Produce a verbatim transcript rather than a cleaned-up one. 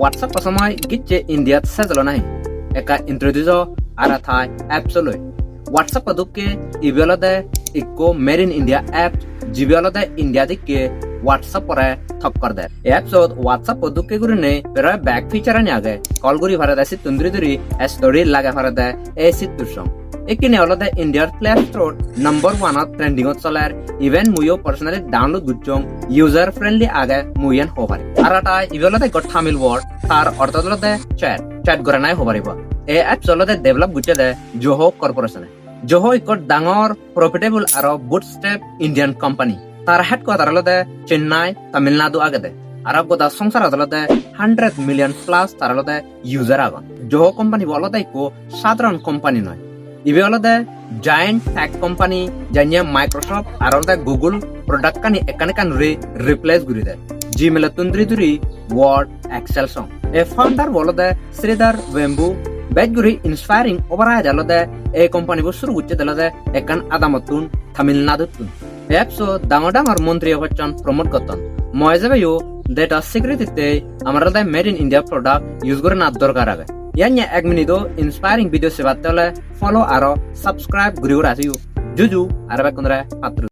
WhatsApp-o somoi gicche India-t sej olo nahi? Ekka introduce o Aratai apps-o loi. WhatsApp-o dokke ibe olode ikko made in India apps, jibe olode India dikke WhatsApp-ore tokkor der. Ei apps-ot WhatsApp-o dokke gurinei prai bek feature-ani age. Call guri parede, sittun duri duri story lage parede, ei sittur song. Ekkene olode India-r Play Store number one-ot trending-ot soler, even muiyo personally download gocchong, user friendly age mui iyen hobo pari. Aratai ibe olode ekko Tamil word, tar ortho olode chat, chat goranai hobo paribo. Ei apps olode develop gocchede Zoho Corporation-e. Zoho ekko dangor, profitable aro bootstrap Indian company. Tar headquarter olode Chennai, Tamil Nadu agede. Aro goda songsarot olode hundred million plus tar olode user agon. Zoho company bo olode ekko sadharon company noi. Ibe olode giant tech company, janye Microsoft aro olode Google product-ani ekkan ekkan guri replace guri der. Gmail-ottun duri duri Word, Excel song. Ei founder bo olode Sridhar Vembu, bej guri inspiring obar age olode ei company bo suru gocchede olode ekkan adamottun, Tamil Naduttun. Ei apps-o dangor dangor montri o pojjon promote gotton. Mui jebeyo data security-tte amar olode made in India product use gorana dorkar age. Iyan ye ek minute-o inspiring video sebatte ole follow aro subscribe guri guri ajiyo. Juju aro bekkunore pattur.